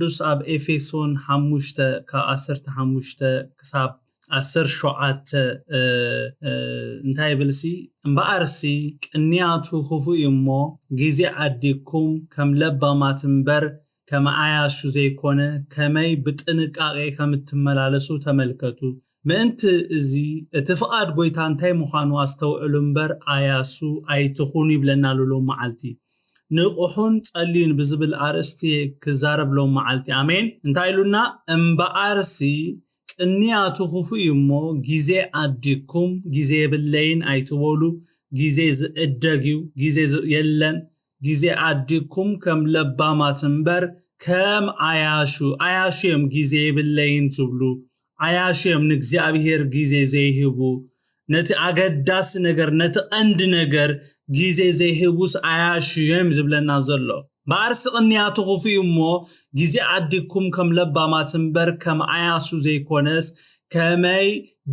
ቅዱስ ኣብ ኤፌሶን ሓሙሽተ ካብ ዓሰርተ ሓሙሽተ ክሳብ ዓሰርተ ሸውዓተ እንታይ ይብልሲ? እምበኣርሲ ቅንያቱ ክፉእ እዩ እሞ፣ ግዜ ዓዲግኩም ከም ለባማት እምበር ከም ዓያሹ ዘይኮነ፣ ከመይ ብጥንቃቄ ከም እትመላለሱ ተመልከቱ። ምእንቲ እዚ እቲ ፍቓድ ጎይታ እንታይ ምዃኑ ኣስተውዕሉ እምበር፣ ዓያሱ ኣይትኹኑ ይብለና ኣሎ ሎም መዓልቲ። ንቑሑን ጸልዩን ብዝብል ኣርእስቲ ክዛረብ ሎም መዓልቲ። ኣሜን። እንታይ ኢሉና? እምበኣርሲ ቅንያቱ ክፉእ እዩ እሞ፣ ግዜ ዓዲግኩም፣ ግዜ የብለይን ኣይትበሉ። ግዜ ዝዕደግ እዩ። ግዜ ዝ- የለን። ግዜ ዓዲግኩም ከም ለባማት እምበር ከም ዓያሹ፣ ዓያሹ እዮም ግዜ የብለይን ዝብሉ። ዓያሹ እዮም ንእግዚኣብሔር ግዜ ዘይህቡ። ነቲ ኣገዳሲ ነገር፣ ነቲ ቀንዲ ነገር ግዜ ዘይህቡስ ዓያሹ እዮም ዝብለና ዘሎ። በኣርሲ ቅንያቱ ክፉእ እዩ እሞ፣ ግዜ ዓዲግኩም ከም ለባማት እምበር ከም ዓያሱ ዘይኮነስ፣ ከመይ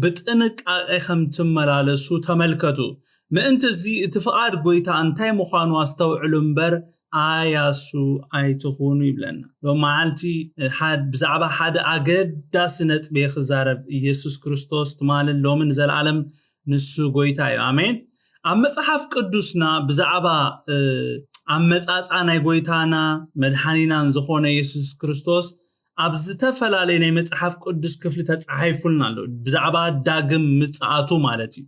ብጥንቃቄ ከም ትመላለሱ ተመልከቱ። ምእንቲ እዚ እቲ ፍቓድ ጎይታ እንታይ ምዃኑ ኣስተውዕሉ እምበር፣ ዓያሱ ኣይትኹኑ ይብለና። ሎም መዓልቲ ሓድ- ብዛዕባ ሓደ ኣገዳሲ ነጥቢ እየ ክዛረብ። ኢየሱስ ክርስቶስ ትማልን ሎምን ዘለኣለም ንሱ ጎይታ እዩ። ኣሜን። ኣብ መጽሓፍ ቅዱስና ብዛዕባ እ፣ ኣመጻጽኣ ናይ ጎይታና መድሓኒናን ዝኾነ ኢየሱስ ክርስቶስ ኣብ ዝተፈላለየ ናይ መጽሓፍ ቅዱስ ክፍሊ ተጻሒፉልና ኣሎ። ብዛዕባ ዳግም ምጽኣቱ ማለት እዩ።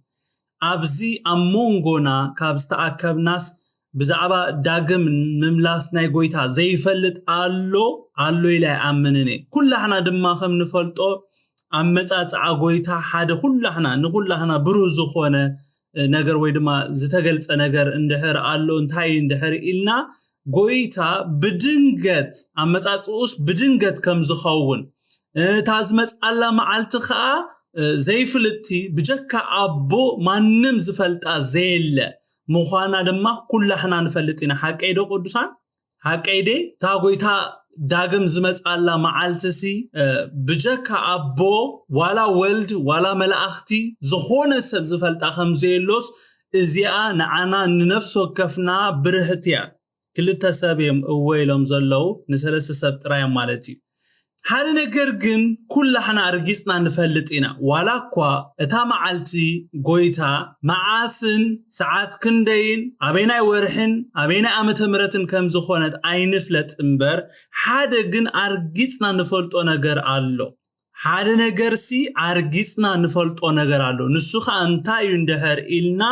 ኣብዚ ኣብ መንጎና ካብ ዝተኣከብናስ ብዛዕባ ዳግም ምምላስ ናይ ጎይታ ዘይፈልጥ ኣሎ ኣሎ ኢለ ኣይኣምንን እየ። ኩላሕና ድማ ከም ንፈልጦ ኣመጻጽኣ ጎይታ ሓደ ኩላሕና ንኩላሕና ብሩህ ዝኾነ ነገር ወይ ድማ ዝተገልጸ ነገር እንድሕር ኣሎ እንታይ እንድሕር ኢልና ጎይታ ብድንገት ኣመጻጽኡስ ብድንገት ከም ዝኸውን እታ ዝመጽኣላ መዓልቲ ከዓ ዘይፍልጥቲ ብጀካ ኣቦ ማንም ዝፈልጣ ዘየለ ምዃና ድማ ኩላሕና ንፈልጥ ኢና። ሓቀይ ዶ ቅዱሳን? ሓቀይ ደ እታ ጎይታ ዳግም ዝመጽኣላ መዓልትሲ ብጀካ ኣቦ ዋላ ወልድ ዋላ መላእኽቲ ዝኾነ ሰብ ዝፈልጣ ከም ዘየሎስ እዚኣ ንዓና ንነፍሲ ወከፍና ብርህት እያ። ክልተ ሰብ እዮም እወ ኢሎም ዘለዉ፣ ንሰለስተ ሰብ ጥራይ እዮም ማለት እዩ። ሓደ ነገር ግን ኩላሕና ኣርጊጽና ንፈልጥ ኢና። ዋላ እኳ እታ መዓልቲ ጎይታ መዓስን ሰዓት ክንደይን ኣበይናይ ወርሕን ኣበይናይ ዓመተ ምሕረትን ከም ዝኾነት ኣይንፍለጥ እምበር ሓደ ግን ኣርጊጽና ንፈልጦ ነገር ኣሎ። ሓደ ነገርሲ ኣርጊጽና ንፈልጦ ነገር ኣሎ። ንሱ ኸኣ እንታይ እዩ እንድሕር ኢልና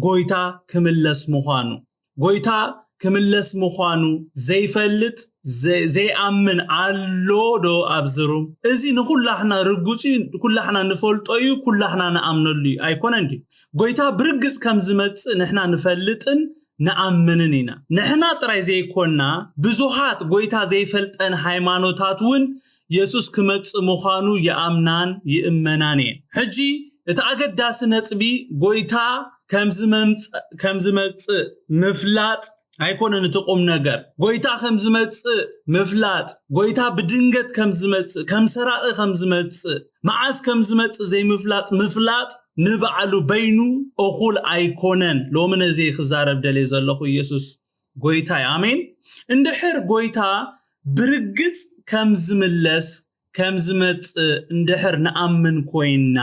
ጎይታ ክምለስ ምዃኑ። ጎይታ ክምለስ ምዃኑ ዘይፈልጥ ዘይኣምን ኣሎ ዶ ኣብዚ ሩም? እዚ ንኩላሕና ርጉጽ እዩ። ኩላሕና ንፈልጦ እዩ። ኩላሕና ንኣምነሉ እዩ። ኣይኮነን ድዩ? ጎይታ ብርግጽ ከም ዝመጽእ ንሕና ንፈልጥን ንኣምንን ኢና። ንሕና ጥራይ ዘይኮንና ብዙሃት ጎይታ ዘይፈልጠን ሃይማኖታት እውን የሱስ ክመጽእ ምዃኑ ይኣምናን ይእመናን እየን። ሕጂ እቲ ኣገዳሲ ነጥቢ ጎይታ ከም ዝመምጽእ ምፍላጥ ኣይኮነን እቲ ቁም ነገር። ጎይታ ከም ዝመጽእ ምፍላጥ፣ ጎይታ ብድንገት ከም ዝመጽእ፣ ከም ሰራቒ ከም ዝመጽእ፣ መዓስ ከም ዝመጽእ ዘይምፍላጥ ምፍላጥ ንባዕሉ በይኑ እኹል ኣይኮነን። ሎሚ ነዚ ክዛረብ ደልየ ዘለኹ ኢየሱስ ጎይታ እዩ። ኣሜን። እንድሕር ጎይታ ብርግጽ ከም ዝምለስ ከም ዝመጽእ እንድሕር ንኣምን ኮይንና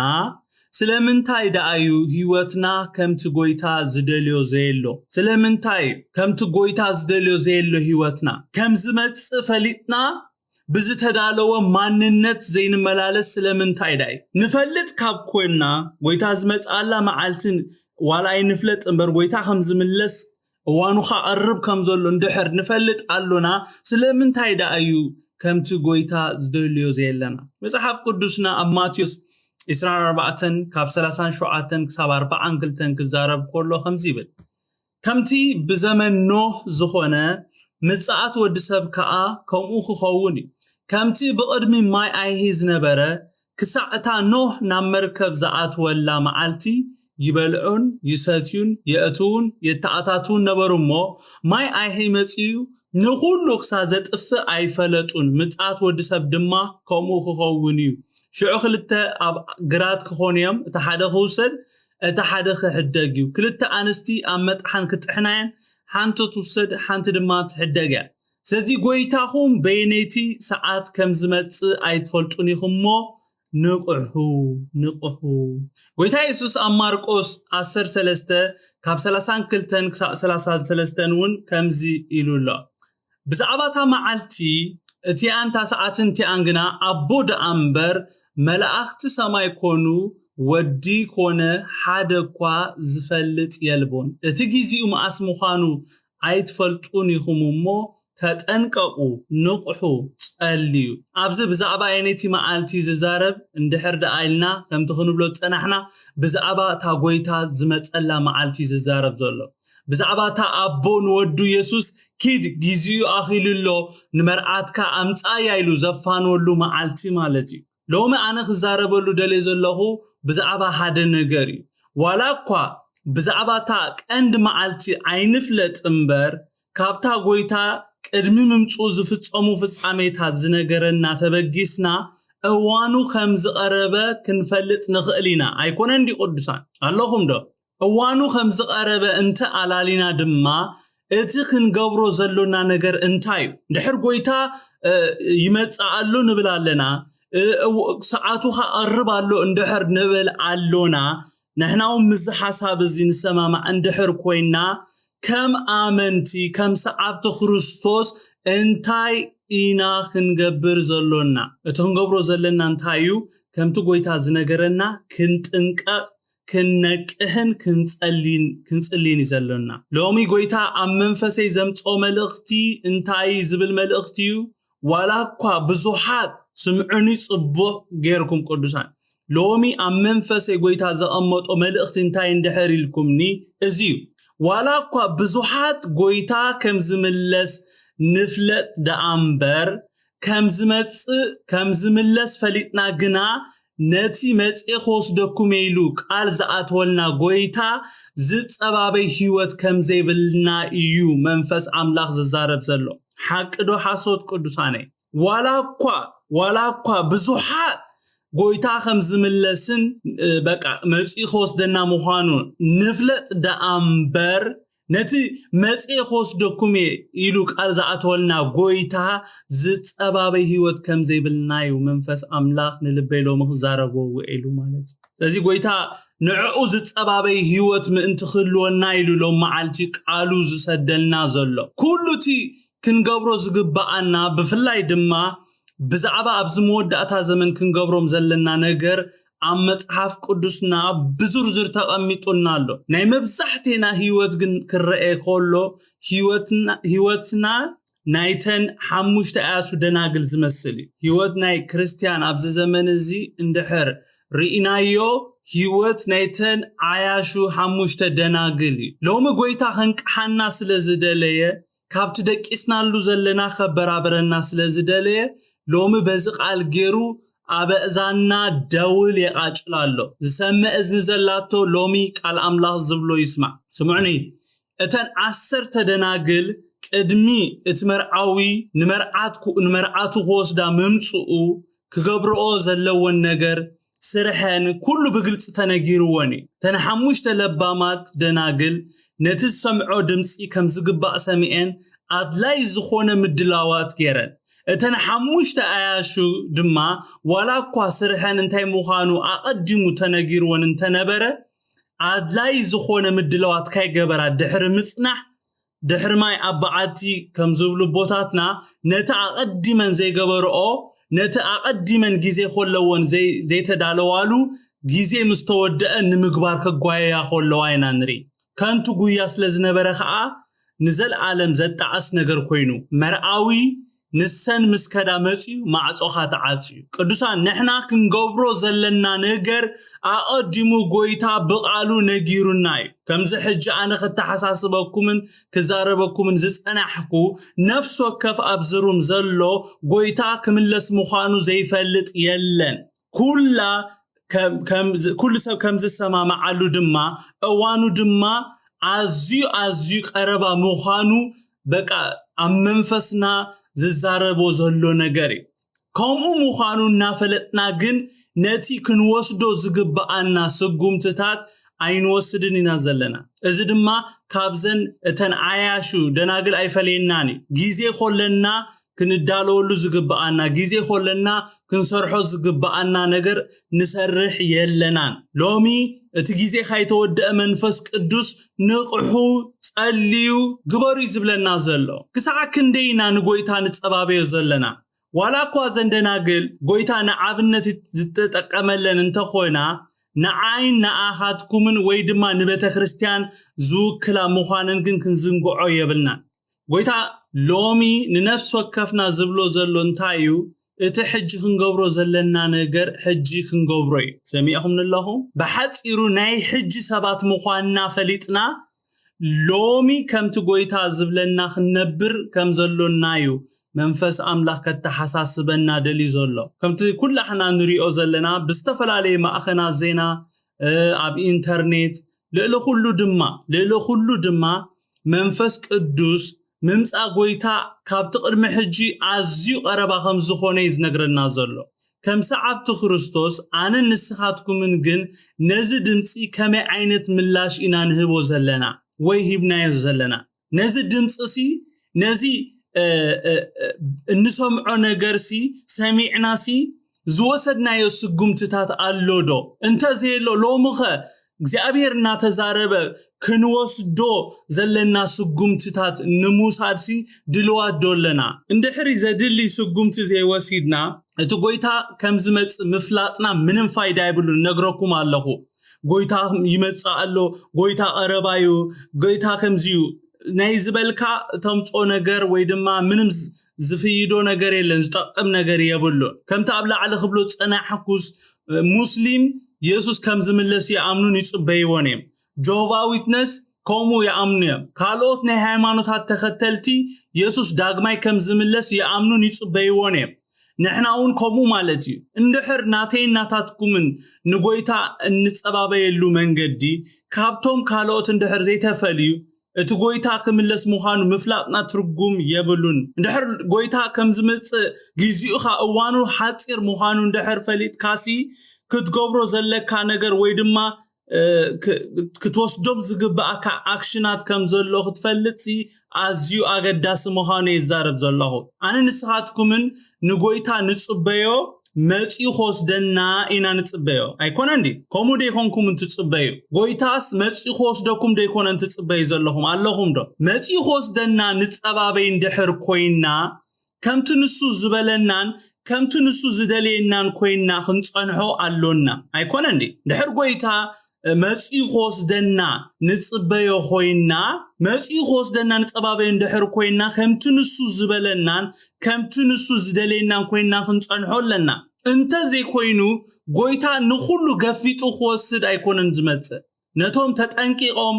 ስለምንታይ ደኣ እዩ ህይወትና ከምቲ ጎይታ ዝደልዮ ዘየሎ? ስለምንታይ ከምቲ ጎይታ ዝደልዮ ዘየሎ ህይወትና ከም ዝመጽእ ፈሊጥና ብዝተዳለወ ማንነት ዘይንመላለስ ስለምንታይ ደኣ እዩ? ንፈልጥ ካብ ኮይንና ጎይታ ዝመጽኣላ መዓልቲ ዋላ ኣይንፍለጥ እምበር ጎይታ ከም ዝምለስ እዋኑ ከቐርብ ከም ዘሎ እንድሕር ንፈልጥ ኣሎና ስለምንታይ ደኣ እዩ ከምቲ ጎይታ ዝደልዮ ዘየለና? መጽሓፍ ቅዱስና ኣብ ማቴዎስ ዕስራን ኣርባዕተን ካብ ሰላሳን ሸውዓተን ክሳብ ኣርባዓን ክልተን ክዛረብ ከሎ ከምዚ ይብል፣ ከምቲ ብዘመን ኖህ ዝኾነ ምጽኣት ወዲ ሰብ ከኣ ከምኡ ክኸውን እዩ። ከምቲ ብቕድሚ ማይ ኣይሂ ዝነበረ ክሳዕ እታ ኖህ ናብ መርከብ ዝኣትወላ መዓልቲ ይበልዑን ይሰትዩን የእትዉን የተኣታትዉን ነበሩ እሞ ማይ ኣይሂ መጺኡ ንኹሉ ክሳብ ዘጥፍእ ኣይፈለጡን። ምጽኣት ወዲ ሰብ ድማ ከምኡ ክኸውን እዩ። ሽዑ ክልተ ኣብ ግራት ክኾኑ እዮም፣ እቲ ሓደ ክውሰድ እቲ ሓደ ክሕደግ እዩ። ክልተ ኣንስቲ ኣብ መጥሓን ክጥሕና እየን፣ ሓንቲ ትውሰድ ሓንቲ ድማ ትሕደግ እያ። ስለዚ ጎይታኹም በየነይቲ ሰዓት ከም ዝመጽእ ኣይትፈልጡን ኢኹም እሞ ንቕሑ፣ ንቕሑ። ጎይታ የሱስ ኣብ ማርቆስ ዓሰርተ ሰለስተ ካብ ሰላሳን ክልተን ክሳብ ሰላሳን ሰለስተን እውን ከምዚ ኢሉ ኣሎ። ብዛዕባ እታ መዓልቲ እቲኣን እታ ሰዓትን እቲኣን ግና ኣቦ ደኣ እምበር መላእኽቲ ሰማይ ኮኑ ወዲ ኮነ ሓደ እኳ ዝፈልጥ የልቦን። እቲ ጊዜኡ መዓስ ምዃኑ ኣይትፈልጡን ኢኹም እሞ ተጠንቀቑ፣ ንቕሑ፣ ጸልዩ። ኣብዚ ብዛዕባ ኣየነይቲ መዓልቲ ዝዛረብ እንድሕር ደኣ ኢልና ከምቲ ክንብሎ ዝጸናሕና ብዛዕባ እታ ጎይታ ዝመጸላ መዓልቲ ዝዛረብ ዘሎ። ብዛዕባ እታ ኣቦ ንወዱ የሱስ ኪድ ጊዜኡ ኣኺሉ ኣሎ ንመርዓትካ ኣምጻያ ኢሉ ዘፋንወሉ መዓልቲ ማለት እዩ። ሎሚ ኣነ ክዛረበሉ ደልየ ዘለኹ ብዛዕባ ሓደ ነገር እዩ። ዋላ እኳ ብዛዕባ እታ ቀንዲ መዓልቲ ኣይንፍለጥ እምበር ካብታ ጎይታ ቅድሚ ምምፅኡ ዝፍጸሙ ፍጻሜታት ዝነገረና ተበጊስና እዋኑ ከም ዝቐረበ ክንፈልጥ ንኽእል ኢና። ኣይኮነን ድዩ ቅዱሳን? ኣለኹም ዶ? እዋኑ ከም ዝቐረበ እንተ ኣላሊና ድማ እቲ ክንገብሮ ዘሎና ነገር እንታይ እዩ? ድሕር ጎይታ ይመጽእ ኣሎ ንብል ኣለና፣ ሰዓቱ ከቐርብ ኣሎ እንድሕር ንብል ኣሎና፣ ንሕና እውን ምስዚ ሓሳብ እዚ ንሰማማዕ እንድሕር ኮይና ከም ኣመንቲ ከም ሰዓብቲ ክርስቶስ እንታይ ኢና ክንገብር ዘሎና? እቲ ክንገብሮ ዘለና እንታይ እዩ? ከምቲ ጎይታ ዝነገረና ክንጥንቀቕ ክንነቅሕን ክንጸልይን እዩ ዘሎና። ሎሚ ጎይታ ኣብ መንፈሰይ ዘምጽኦ መልእኽቲ እንታይ ዝብል መልእኽቲ እዩ? ዋላ እኳ ብዙሓት ስምዑኒ ጽቡቕ ጌርኩም ቅዱሳን። ሎሚ ኣብ መንፈሰይ ጎይታ ዘቐመጦ መልእኽቲ እንታይ እንድሕር ኢልኩምኒ እዚ እዩ። ዋላ እኳ ብዙሓት ጎይታ ከም ዝምለስ ንፍለጥ ደኣ እምበር ከም ዝመጽእ ከም ዝምለስ ፈሊጥና ግና ነቲ መጽኤ ክወስደኩም ኢሉ ቃል ዝኣተወልና ጎይታ ዝጸባበይ ህይወት ከም ዘይብልና እዩ መንፈስ ኣምላኽ ዝዛረብ ዘሎ። ሓቂ ዶ ሓሶት ቅዱሳነይ? ዋላ እኳ ዋላ እኳ ብዙሓት ጎይታ ከም ዝምለስን በቃ መጺኡ ክወስደና ምዃኑ ንፍለጥ ደኣ እምበር ነቲ መጽኤ ክወስደኩም እየ ኢሉ ቃል ዝኣተወልና ጎይታ ዝጸባበይ ህይወት ከም ዘይብልና እዩ መንፈስ ኣምላኽ ንልበይ ሎሚ ክዛረቦ ውዒሉ ማለት እዩ። ስለዚ ጎይታ ንዕኡ ዝጸባበይ ህይወት ምእንቲ ክህልወና ኢሉ ሎም መዓልቲ ቃሉ ዝሰደልና ዘሎ ኩሉ እቲ ክንገብሮ ዝግብኣና ብፍላይ ድማ ብዛዕባ ኣብዚ መወዳእታ ዘመን ክንገብሮም ዘለና ነገር ኣብ መጽሓፍ ቅዱስና ብዝርዝር ተቐሚጡልና ኣሎ። ናይ መብዛሕቴና ህይወት ግን ክረኤ ከሎ ህይወትና ናይተን ሓሙሽተ ኣያሱ ደናግል ዝመስል እዩ። ህይወት ናይ ክርስትያን ኣብዚ ዘመን እዚ እንድሕር ርኢናዮ ህይወት ናይተን ዓያሹ ሓሙሽተ ደናግል እዩ። ሎሚ ጎይታ ከንቅሓና ስለ ዝደለየ ካብቲ ደቂስናሉ ዘለና ከበራብረና ስለ ዝደለየ ሎሚ በዚ ቃል ገይሩ ኣብ ኣእዛንና ደውል የቓጭል ኣሎ። ዝሰምዕ እዝኒ ዘላቶ ሎሚ ቃል ኣምላኽ ዝብሎ ይስማዕ። ስምዑኒ፣ እተን ዓሰርተ ደናግል ቅድሚ እቲ መርዓዊ ንመርዓቱ ክወስዳ ምምፅኡ ክገብርኦ ዘለወን ነገር ስርሐን ኩሉ ብግልፂ ተነጊርወን እዩ። እተን ሓሙሽተ ለባማት ደናግል ነቲ ዝሰምዖ ድምፂ ከም ዝግባእ ሰሚዐን ኣድላይ ዝኾነ ምድላዋት ገይረን። እተን ሓሙሽተ ኣያሹ ድማ ዋላ እኳ ስርሐን እንታይ ምዃኑ ኣቐዲሙ ተነጊርወን እንተነበረ ኣድላይ ዝኾነ ምድላዋት ካይገበራ ድሕሪ ምፅናሕ ድሕሪ ማይ ኣብ በዓቲ ከም ዝብሉ ኣቦታትና ነቲ ኣቐዲመን ዘይገበርኦ ነቲ ኣቐዲመን ግዜ ከለወን ዘይተዳለዋሉ ግዜ ምስ ተወደአ ንምግባር ከጓየያ ከለዋ ኢና ንርኢ። ከንቱ ጉያ ስለ ዝነበረ ኸኣ ንዘለኣለም ዘጣዕስ ነገር ኮይኑ መርኣዊ ንሰን ምስ ከዳ መጽዩ ማዕጾኻ ተዓጽዩ። ቅዱሳን ንሕና ክንገብሮ ዘለና ነገር ኣቐዲሙ ጎይታ ብቓሉ ነጊሩና እዩ። ከምዚ ሕጂ ኣነ ክተሓሳስበኩምን ክዛረበኩምን ዝጸናሕኩ ነፍሲ ወከፍ ኣብዚ ሩም ዘሎ ጎይታ ክምለስ ምዃኑ ዘይፈልጥ የለን። ኩላ ኩሉ ሰብ ከም ዝሰማማዓሉ ድማ እዋኑ ድማ ኣዝዩ ኣዝዩ ቀረባ ምዃኑ በቃ ኣብ መንፈስና ዝዛረቦ ዘሎ ነገር እዩ። ከምኡ ምዃኑ እናፈለጥና ግን ነቲ ክንወስዶ ዝግብኣና ስጉምትታት ኣይንወስድን ኢና ዘለና። እዚ ድማ ካብዘን እተን ዓያሹ ደናግል ኣይፈለየናን እዩ። ግዜ ኮለና ክንዳለወሉ ዝግብኣና፣ ግዜ ኮለና ክንሰርሖ ዝግብኣና ነገር ንሰርሕ የለናን። ሎሚ እቲ ግዜ ካይተወደአ መንፈስ ቅዱስ ንቕሑ፣ ጸልዩ፣ ግበሩ እዩ ዝብለና ዘሎ። ክሳዕ ክንደይ ኢና ንጎይታ ንጸባበዮ ዘለና? ዋላ እኳ እዘን ደናግል ጎይታ ንኣብነት ዝተጠቀመለን እንተኾይና፣ ንዓይን ንኣኻትኩምን ወይ ድማ ንቤተ ክርስቲያን ዝውክላ ምዃነን ግን ክንዝንግዖ የብልናን። ጎይታ ሎሚ ንነፍሲ ወከፍና ዝብሎ ዘሎ እንታይ እዩ? እቲ ሕጂ ክንገብሮ ዘለና ነገር ሕጂ ክንገብሮ እዩ። ሰሚዕኹም ኣለኹም? ብሓጺሩ ናይ ሕጂ ሰባት ምዃንና ፈሊጥና ሎሚ ከምቲ ጎይታ ዝብለና ክንነብር ከም ዘሎና እዩ መንፈስ ኣምላኽ ከተሓሳስበና ደልዩ ዘሎ። ከምቲ ኩላሕና ንሪኦ ዘለና ብዝተፈላለየ ማእኸናት ዜና፣ እ፣ ኣብ ኢንተርኔት፣ ልዕሊ ኩሉ ድማ፣ ልዕሊ ኩሉ ድማ መንፈስ ቅዱስ ምምጻእ ጎይታ ካብቲ ቅድሚ ሕጂ ኣዝዩ ቀረባ ከም ዝኾነ እዩ ዝነግረና ዘሎ። ከም ሰዓብቲ ክርስቶስ ኣነን ንስኻትኩምን ግን ነዚ ድምጺ ከመይ ዓይነት ምላሽ ኢና ንህቦ ዘለና ወይ ሂብናዮ ዘለና? ነዚ ድምጽሲ፣ ነዚ፣ እ፣ እ፣ እ፣ እንሰምዖ ነገርሲ ሰሚዕናሲ ዝወሰድናዮ ስጉምትታት ኣሎ ዶ? እንተዘየሎ ሎምኸ እግዚኣብሔር እናተዛረበ ክንወስዶ ዘለና ስጉምትታት ንምውሳድሲ ድልዋት ዶ ኣለና? እንድሕሪ ዘድሊ ስጉምቲ ዘይወሲድና፣ እቲ ጎይታ ከም ዝመጽእ ምፍላጥና ምንም ፋይዳ የብሉን። ነግረኩም ኣለኹ። ጎይታ ይመጽእ ኣሎ፣ ጎይታ ቀረባ እዩ፣ ጎይታ ከምዚ እዩ ናይ ዝበልካ ተምጾ ነገር ወይ ድማ ምንም ዝ-፣ ዝፍይዶ ነገር የለን፣ ዝጠቅም ነገር የብሉን። ከምቲ ኣብ ላዕሊ ክብሎ ዝጸናሕኩስ፣ ሙስሊም የሱስ ከም ዝምለስ ይኣምኑን ይጽበይዎን እዮም። ጆሆቫ ዊትነስ ከምኡ ይኣምኑ እዮም። ካልኦት ናይ ሃይማኖታት ተኸተልቲ የሱስ ዳግማይ ከም ዝምለስ ይኣምኑን ይጽበይዎን እዮም። ንሕና እውን ከምኡ ማለት እዩ። እንድሕር ናተይን ናታትኩምን ንጎይታ እንጸባበየሉ መንገዲ ካብቶም ካልኦት እንድሕር ዘይተፈልዩ፣ እቲ ጎይታ ክምለስ ምዃኑ ምፍላጥና ትርጉም የብሉን። እንድሕር ጎይታ ከም ዝመጽእ ግዜኡ ኸኣ እዋኑ ሓጺር ምዃኑ እንድሕር ፈሊጥካሲ፣ ክትገብሮ ዘለካ ነገር ወይ ድማ፣ እ፣ ክ-፣ ክትወስዶም ዝግብኣካ ኣክሽናት ከም ዘሎ ክትፈልጥሲ ኣዝዩ ኣገዳሲ ምዃኑ እየ ዝዛረብ ዘለኹ። ኣነ ንስኻትኩምን ንጎይታ ንጽበዮ፣ መጺኡ ክወስደና ኢና ንጽበዮ። ኣይኮነን ድዩ? ከምኡ ዶ ኣይኮንኩምን ትጽበዩ? ጎይታስ መጺኡ ክወስደኩም ዶ ኣይኮነን ትጽበዩ ዘለኹም? ኣለኹም ዶ? መጺኡ ክወስደና ንጸባበይ እንድሕር ኮይና፣ ከምቲ ንሱ ዝበለናን ከምቲ ንሱ ዝደልየናን ኮይና ክንጸንሖ ኣሎና። ኣይኮነን ድዩ? እንድሕር ጎይታ መጺኡ ክወስደና ንጽበዮ ኮይና፣ መጺኡ ክወስደና ንጸባበዮ እንድሕር ኮይና፣ ከምቲ ንሱ ዝበለናን ከምቲ ንሱ ዝደልየናን ኮይና ክንጸንሖ ኣለና። እንተዘይኮይኑ፣ ጎይታ ንኹሉ ገፊጡ ክወስድ ኣይኮነን ዝመጽእ። ነቶም ተጠንቂቖም፣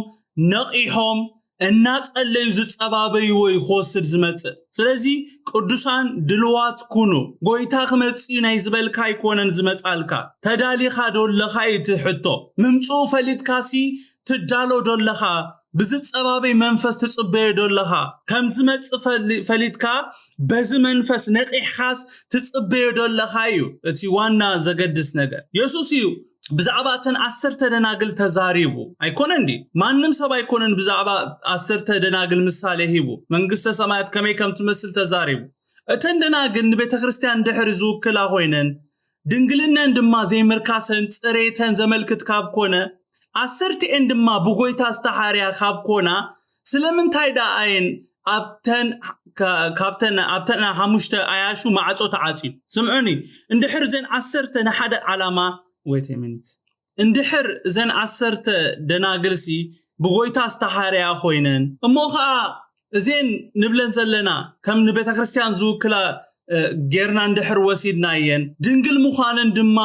ነቒሖም፣ እናጸለዩ ዝጸባበይዎ እዩ ክወስድ ዝመጽእ። ስለዚ ቅዱሳን ድልዋት ኩኑ። ጎይታ ክመጽእ እዩ ናይ ዝበልካ ኣይኮነን ዝመጻልካ። ተዳሊኻ ዶ ኣለኻ እዩ እቲ ሕቶ። ምምጽኡ ፈሊጥካሲ ትዳሎ ዶ ኣለኻ? ብዝጸባበይ መንፈስ ትጽበዮ ዶ ኣለኻ? ከም ዝመጽእ ፈሊ-፣ ፈሊጥካ በዚ መንፈስ ነቒሕኻስ ትጽበዮ ዶ ኣለኻ እዩ እቲ ዋና ዘገድስ ነገር። የሱስ እዩ ብዛዕባ እተን ዓሰርተ ደናግል ተዛሪቡ። ኣይኮነን ድዩ? ማንም ሰብ ኣይኮነን ብዛዕባ ዓሰርተ ደናግል ምሳሌ ሂቡ። መንግስተ ሰማያት ከመይ ከም ትመስል ተዛሪቡ። እተን ደናግል ንቤተ ክርስቲያን ድሕሪ ዝውክላ ኮይነን፣ ድንግልነን ድማ ዘይምርካሰን ጽሬተን ዘመልክት ካብ ኮነ፣ ዓሰርቲኤን ድማ ብጎይታ ዝተሓርያ ካብ ኮና፣ ስለምንታይ ደኣ እየን ኣብተን፣ ካ-፣ ካብተን፣ ኣብተን ሓሙሽተ ኣያሹ ማዕጾ ተዓጽዩ? ስምዑኒ፣ እንድሕር እዘን ዓሰርተ ንሓደ ዓላማ፣ wait a minute፣ እንድሕር እዘን ዓሰርተ ደናግልሲ ብጎይታ ዝተሓርያ ኮይነን፣ እሞ ኸኣ እዘን ንብለን ዘለና ከም ንቤተ ክርስቲያን ዝውክላ፣ እ፣ ጌርና እንድሕር ወሲድናየን፣ ድንግል ምዃነን ድማ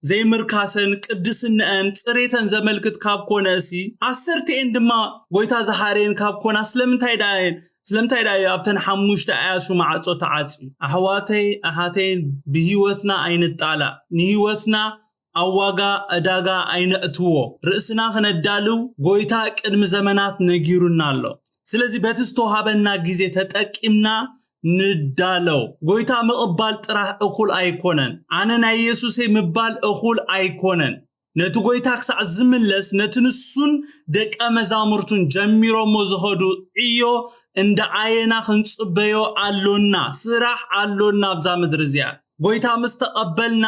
ዘይምርካሰን ቅድስነአን ጽሬተን ዘመልክት ካብ ኮነ፣ እሲ ዓሰርቲኤን ድማ ጎይታ ዝሓረየን ካብ ኮና፣ ስለምንታይ ደኣ እየን፣ ስለምንታይ ደኣ እዩ ኣብተን ሓሙሽተ ኣያሱ ማዕጾ ተዓጽዩ? ኣሕዋተይ ኣሓተይን ብህይወትና ኣይንጣላእ። ንህይወትና ኣብ ዋጋ ዕዳጋ ኣይነእትዎ። ርእስና ክነዳልው ጎይታ ቅድሚ ዘመናት ነጊሩና ኣሎ። ስለዚ በቲ ዝተዋሃበና ግዜ ተጠቂምና ንዳለው። ጎይታ ምቕባል ጥራሕ እኹል ኣይኮነን። ኣነ ናይ የሱሰይ ምባል እኹል ኣይኮነን። ነቲ ጎይታ ክሳዕ ዝምለስ ነቲ ንሱን ደቀ መዛሙርቱን ጀሚሮሞ ዝኸዱ ዕዮ እንዳ ኣየና ክንጽበዮ ኣሎና። ስራሕ ኣሎና ኣብዛ ምድሪ እዚኣ። ጎይታ ምስ ተቐበልና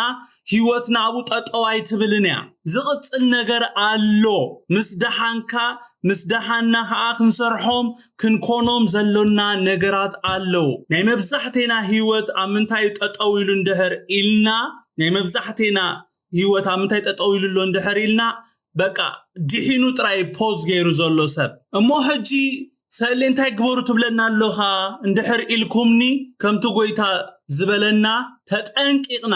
ህይወትና ኣብኡ ጠጠው ኣይትብልን እያ። ዝቕጽል ነገር ኣሎ። ምስ ደሓንካ ምስ ደሓና ከዓ ክንሰርሖም ክንኮኖም ዘሎና ነገራት ኣለዉ። ናይ መብዛሕቴና ህይወት ኣብ ምንታይ እዩ ጠጠው ኢሉ እንድሕር ኢልና ናይ መብዛሕቴና ህይወት ኣብ ምንታይ ጠጠው ኢሉ ኣሎ እንድሕር ኢልና በቃ ድሒኑ ጥራይ ፖዝ ገይሩ ዘሎ ሰብ እሞ ሕጂ ሰሌ እንታይ ግበሩ ትብለና ኣለኻ እንድሕር ኢልኩምኒ ከምቲ ጎይታ ዝበለና ተጠንቂቕና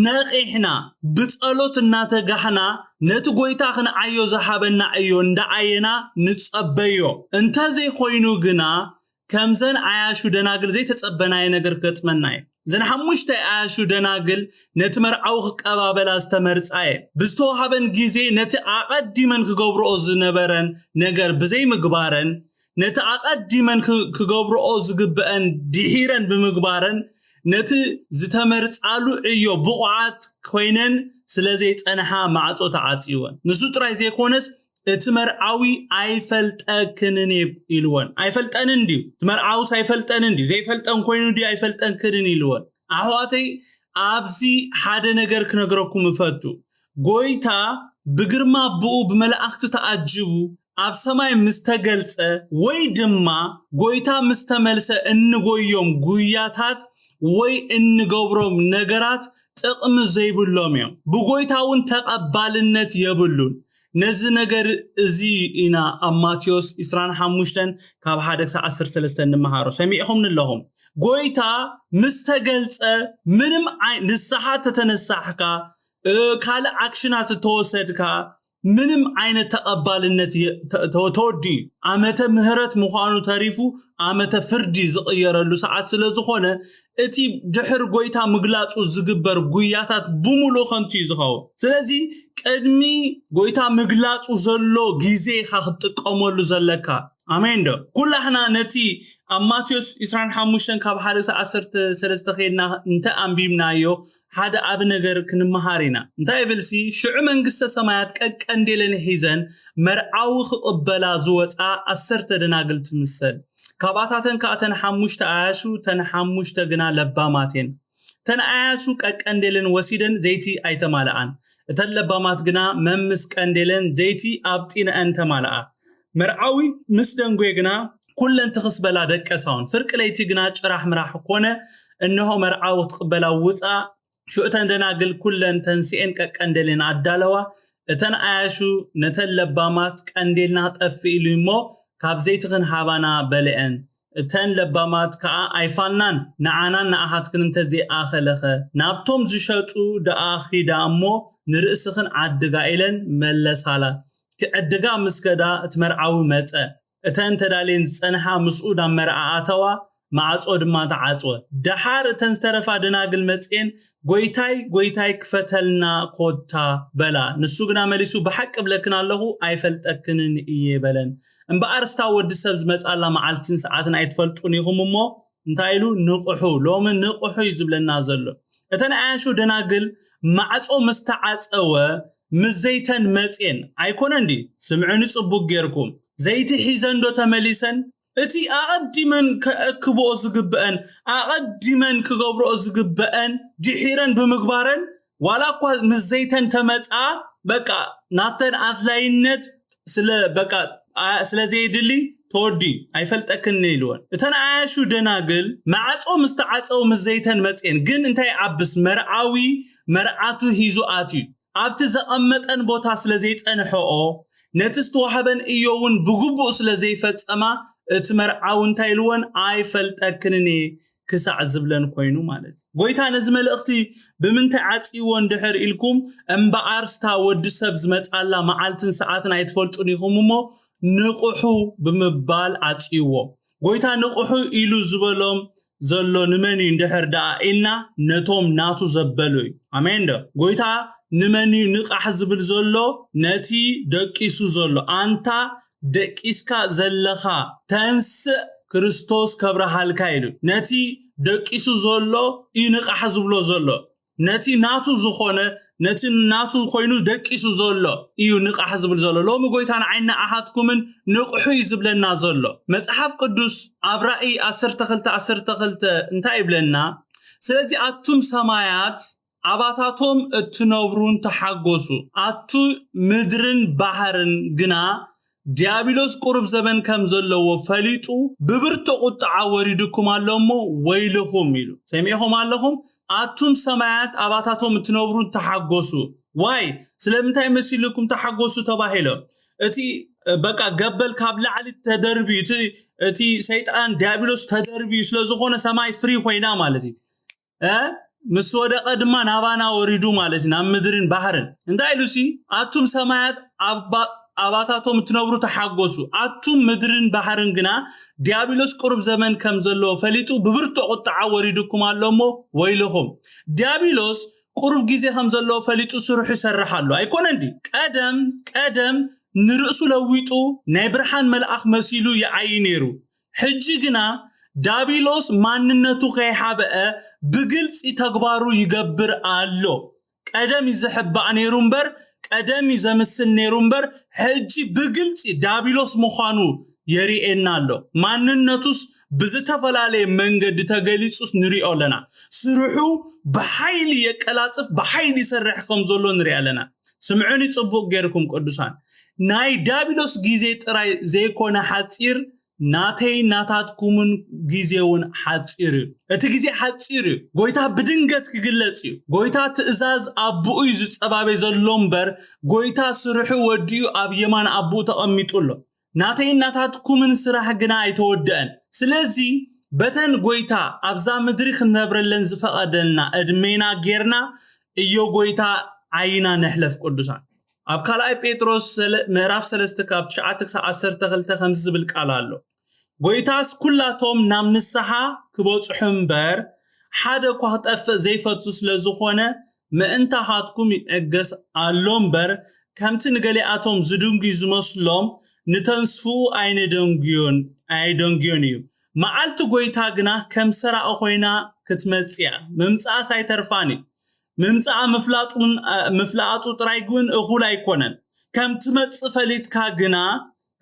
ነቒሕና ብጸሎት እናተጋሕና ነቲ ጎይታ ክንዓዮ ዝሃበና ዕዮ እንዳዓየና ንጸበዮ እንተዘይኮይኑ ግና ከምዘን ዓያሹ ደናግል ዘይተጸበናዮ ነገር ክገጥመና እዩ። እዘን ሓሙሽተ ዓያሹ ደናግል ነቲ መርዓዊ ክቀባበላ ዝተመርጻ እየን። ብዝተዋሃበን ግዜ ነቲ ኣቐዲመን ክገብርኦ ዝነበረን ነገር ብዘይምግባረን ነቲ ኣቐዲመን ክገብርኦ ዝግብአን ድሒረን ብምግባረን ነቲ ዝተመርጻሉ ዕዮ ብቑዓት ኮይነን ስለ ዘይጸንሓ ማዕጾ ተዓጽይወን። ንሱ ጥራይ ዘይኮነስ እቲ መርዓዊ ኣይፈልጠክንን እየ ኢልወን። ኣይፈልጠንን ድዩ? እቲ መርዓውስ ኣይፈልጠንን ድዩ? ዘይፈልጠን ኮይኑ ድዩ ኣይፈልጠንክንን ኢልወን። ኣሕዋተይ ኣብዚ ሓደ ነገር ክነግረኩም እፈቱ። ጎይታ ብግርማ ብኡ ብመላእክቲ ተኣጅቡ ኣብ ሰማይ ምስ ተገልጸ ወይ ድማ ጎይታ ምስ ተመልሰ እንጎዮም ጉያታት ወይ እንገብሮም ነገራት ጥቕሚ ዘይብሎም እዮም። ብጎይታ እውን ተቐባልነት የብሉን። ነዚ ነገር እዚ ኢና ኣብ ማቴዎስ ዕስራን ሓሙሽተን ካብ ሓደ ክሳብ ዓሰርተ ሰለስተ እንመሃሮ። ሰሚዕኹምኒ ኣለኹም። ጎይታ ምስ ተገልጸ ምንም ንስሓ ተተነሳሕካ ካልእ ኣክሽናት እተወሰድካ ምንም ዓይነት ተቐባልነት ተወዲ ኣመተ ምህረት ምዃኑ ተሪፉ ኣመተ ፍርዲ ዝቕየረሉ ሰዓት ስለ ዝኾነ እቲ ድሕር ጎይታ ምግላጹ ዝግበር ጉያታት ብምሉእ ከንቱ እዩ ዝኸውን። ስለዚ ቅድሚ ጎይታ ምግላጹ ዘሎ ግዜ ኢኻ ክትጥቀመሉ ዘለካ። ኣሜን ዶ? ኩላህና ነቲ ኣብ ማቴዎስ ዕስራን ሓሙሽተን ካብ ሓደ ክሳብ ዓሰርተ ሰለስተ ኸይድና እንተ ኣንቢብናዮ ሓደ ዓቢ ነገር ክንመሃር ኢና። እንታይ ይብል ሲ ሽዑ መንግስተ ሰማያት ቀቀንዴለን ሒዘን መርዓዊ ክቕበላ ዝወጻ ዓሰርተ ደናግል ትምሰል። ካብኣታተን ከኣ ተን ሓሙሽተ ኣያሹ ተን ሓሙሽተ ግና ለባማት እየን። ተን ኣያሹ ቀቀንዴለን ወሲደን ዘይቲ ኣይተማልኣን። እተን ለባማት ግና መምስ ቀንዴለን ዘይቲ ኣብ ጢነአን ተማልኣ። መርዓዊ ምስ ደንጎየ ግና ኩለን ትኽስ በላ ደቀሳውን። ፍርቂ ለይቲ ግና ጭራሕ ምራሕ ኮነ። እንሆ መርዓዊ ክትቕበላ ውፃ። ሽዑተን ደናግል ኩለን ተንስኤን ቀቀንደሌን ኣዳለዋ። እተን ኣያሹ ነተን ለባማት ቀንዴልና ጠፍእ ኢሉ እሞ ካብ ዘይትኽን ሃባና በልዐን። እተን ለባማት ከኣ ኣይፋልናን፣ ንዓናን ንኣኻትክን እንተዘይኣኸለኸ ናብቶም ዝሸጡ ደኣ ኺዳ እሞ ንርእስኽን ዓድጋ ኢለን መለሳላ። ክዕድጋ ምስ ከዳ እቲ መርዓዊ መጸ። እተን ተዳልየን ዝጸንሓ ምስኡ ናብ መርዓ ኣተዋ፣ ማዕጾ ድማ ተዓጽወ። ደሓር እተን ዝተረፋ ደናግል መጽኤን፣ "ጐይታይ፣ ጐይታይ፣ ክፈተልና ኰታ" በላ። ንሱ ግና መሊሱ፣ "ብሓቂ እብለክን ኣለኹ፣ ኣይፈልጠክንን እየ" በለን። እምበኣር፣ ስታ ወዲ ሰብ ዝመጽኣላ መዓልትን ሰዓትን ኣይትፈልጡን ኢኹም እሞ፣ እንታይ ኢሉ? "ንቕሑ፣ ሎሚ ንቕሑ" እዩ ዝብለና ዘሎ። እተን ኣያሹ ደናግል ማዕጾ ምስ ተዓጸወ፣ ምስ ዘይተን መጽኤን፣ ኣይኮነን ድዩ? ስምዑኒ ጽቡቕ ጌርኩም። ዘይቲ ሒዘን ዶ ተመሊሰን? እቲ ኣቐዲመን ከእክብኦ ዝግብአን፣ ኣቐዲመን ክገብርኦ ዝግብአን ድሒረን ብምግባረን፣ ዋላ እኳ ምስ ዘይተን ተመጽኣ፣ በቃ ናተን ኣድላይነት ስለ፣ በቃ፣ ኣ-፣ ስለ ዘየድሊ፣ "ተወዲ፣ ኣይፈልጠክን" ኢልወን። እተን ኣያሹ ደናግል ማዕጾ ምስ ተዓጸው ምስ ዘይተን መጽኤን፣ ግን እንታይ ይዓብስ፣ መርዓዊ መርዓቱ ሒዙ ኣትዩ። ኣብቲ ዘቐመጠን ቦታ ስለ ዘይጸንሐኦ፣ ነቲ ዝተዋህበን እዮ እውን ብግቡእ ስለ ዘይፈጸማ፣ እቲ መርዓዊ እንታይ ኢልወን? "ኣይፈልጠክንን እየ" ክሳዕ ዝብለን ኮይኑ ማለት እዩ። ጎይታ ነዚ መልእኽቲ ብምንታይ ዓጽይዎ እንድሕር ኢልኩም፣ እምበኣር ስታ ወዲ ሰብ ዝመጻላ መዓልትን ሰዓትን ኣይትፈልጡን ኢኹም እሞ፣ "ንቕሑ" ብምባል ዓጽይዎ። ጎይታ ንቕሑ ኢሉ ዝበሎም ዘሎ ንመን እዩ እንድሕር ደኣ ኢልና፣ ነቶም ናቱ ዘበሉ እዩ። ኣሜን ዶ? ጎይታ ንመን እዩ ንቓሕ ዝብል ዘሎ? ነቲ ደቂሱ ዘሎ። ኣንታ ደቂስካ ዘለኻ፣ ተንስእ፣ ክርስቶስ ከብርሃልካ ኢሉ። ነቲ ደቂሱ ዘሎ እዩ ንቓሕ ዝብሎ ዘሎ። ነቲ ናቱ ዝኾነ፣ ነቲ ናቱ ኮይኑ ደቂሱ ዘሎ እዩ ንቓሕ ዝብል ዘሎ። ሎሚ ጎይታ ንዓይና ኣሃትኩምን ንቕሑ እዩ ዝብለና ዘሎ። መጽሓፍ ቅዱስ ኣብ ራእይ ዓሰርተ ክልተ ዓሰርተ ክልተ እንታይ ይብለና? ስለዚ ኣቱም ሰማያት ኣባታቶም እትነብሩን ተሓጎሱ፣ ኣቱ ምድርን ባሕርን ግና ዲያብሎስ ቁሩብ ዘበን ከም ዘለዎ ፈሊጡ ብብርቱ ቁጥዓ ወሪዱኩም ኣሎ እሞ ወይልኹም ኢሉ። ሰሚዕኹም ኣለኹም? ኣቱም ሰማያት ኣባታቶም እትነብሩን ተሓጎሱ። ዋይ ስለምንታይ መሲልኩም ተሓጎሱ ተባሂሎ? እቲ በቃ ገበል ካብ ላዕሊ ተደርብዩ እቲ ሰይጣን ዲያብሎስ ተደርብዩ ስለዝኾነ ሰማይ ፍሪ ኮይና ማለት እዩ። ምስ ወደቐ ድማ ናባና ወሪዱ ማለት እዩ፣ ናብ ምድርን ባሕርን። እንታይ ኢሉ ሲ ኣቱም ሰማያት ኣባታቶም እትነብሩ ተሓጎሱ፣ ኣቱም ምድርን ባሕርን ግና ዲያብሎስ ቅሩብ ዘመን ከም ዘለዎ ፈሊጡ ብብርቱ ቁጥዓ ወሪዱኩም ኣሎ እሞ ወይልኹም። ዲያብሎስ ቅሩብ ግዜ ከም ዘለዎ ፈሊጡ ስርሑ ይሰርሕ ኣሎ ኣይኮነን ድዩ? ቀደም ቀደም ንርእሱ ለዊጡ ናይ ብርሃን መልኣኽ መሲሉ ይዓዪ ነይሩ። ሕጂ ግና ዳቢሎስ ማንነቱ ከይሓበአ ብግልጺ ተግባሩ ይገብር ኣሎ። ቀደም እዩ ዝሕባእ ነይሩ እምበር፣ ቀደም እዩ ዘምስል ነይሩ እምበር፣ ሕጂ ብግልጺ ዳቢሎስ ምዃኑ የርእየና ኣሎ። ማንነቱስ ብዝተፈላለየ መንገዲ ተገሊጹስ ንሪኦ ኣለና። ስርሑ ብሓይሊ የቀላጥፍ፣ ብሓይሊ ይሰርሕ ከም ዘሎ ንሪኢ ኣለና። ስምዑኒ ጽቡቕ ጌርኩም ቅዱሳን፣ ናይ ዳቢሎስ ግዜ ጥራይ ዘይኮነ ሓጺር፣ ናተይ ናታትኩምን ግዜ እውን ሓጺር እዩ። እቲ ግዜ ሓጺር እዩ። ጎይታ ብድንገት ክግለጽ እዩ። ጎይታ ትእዛዝ ኣቦኡ እዩ ዝጸባበ ዘሎ እምበር፣ ጎይታ ስርሑ ወዲኡ ኣብ የማን ኣቦኡ ተቐሚጡ ኣሎ። ናተይን ናታትኩምን ስራሕ ግና ኣይተወደአን። ስለዚ በተን ጎይታ ኣብዛ ምድሪ ክንነብረለን ዝፈቐደልና ዕድሜና ጌርና እዮ ጎይታ ዓይና ንሕለፍ ቅዱሳን። ኣብ ካልኣይ ጴጥሮስ ሰለ- ምዕራፍ ሰለስተ ካብ ትሽዓተ ክሳብ ዓሰርተ ክልተ ከምዚ ዝብል ቃል ኣሎ። ጎይታስ ኩላቶም ናብ ንስሓ ክበጽሑ እምበር ሓደ እኳ ክጠፍእ ዘይፈቱ ስለ ዝኾነ ምእንታኻትኩም ይዕገስ ኣሎ እምበር ከምቲ ንገሊኣቶም ዝድንጉዩ ዝመስሎም ንተንስፍኡ ኣይንደንጉዮን ኣይደንጉዮን እዩ። መዓልቲ ጎይታ ግና ከም ሰራቒ ኮይና ክትመጽእ እያ። ምምጻኣስ ኣይተርፋን እዩ። ምምጻኣ ምፍላጡን ምፍላጡ ጥራይ ግን እኹል ኣይኮነን። ከም ትመጽእ ፈሊጥካ ግና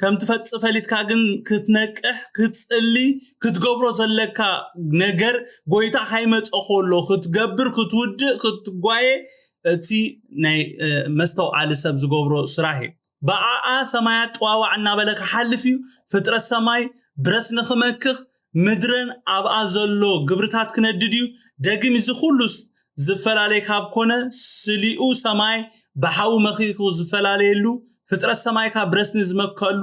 ከም ትፈጽእ ፈሊጥካ ግን ክትነቅሕ ክትጽሊ ክትገብሮ ዘለካ ነገር ጎይታ ካይመጸ ከሎ ክትገብር ክትውድእ ክትጓየ እቲ ናይ መስተውዓሊ ሰብ ዝገብሮ ስራሕ እዩ። ብኣኣ ሰማያት ጥዋዋዕ እናበለ ክሓልፍ እዩ። ፍጥረት ሰማይ ብረስ ንክመክኽ ምድረን ኣብኣ ዘሎ ግብርታት ክነድድ እዩ። ደጊም እዚ ኩሉስ ዝፈላለይ ካብ ኮነ ስሊኡ ሰማይ ብሓዊ መኺኹ ዝፈላለየሉ ፍጥረት ሰማይ ካብ ብረስኒ ዝመከሉ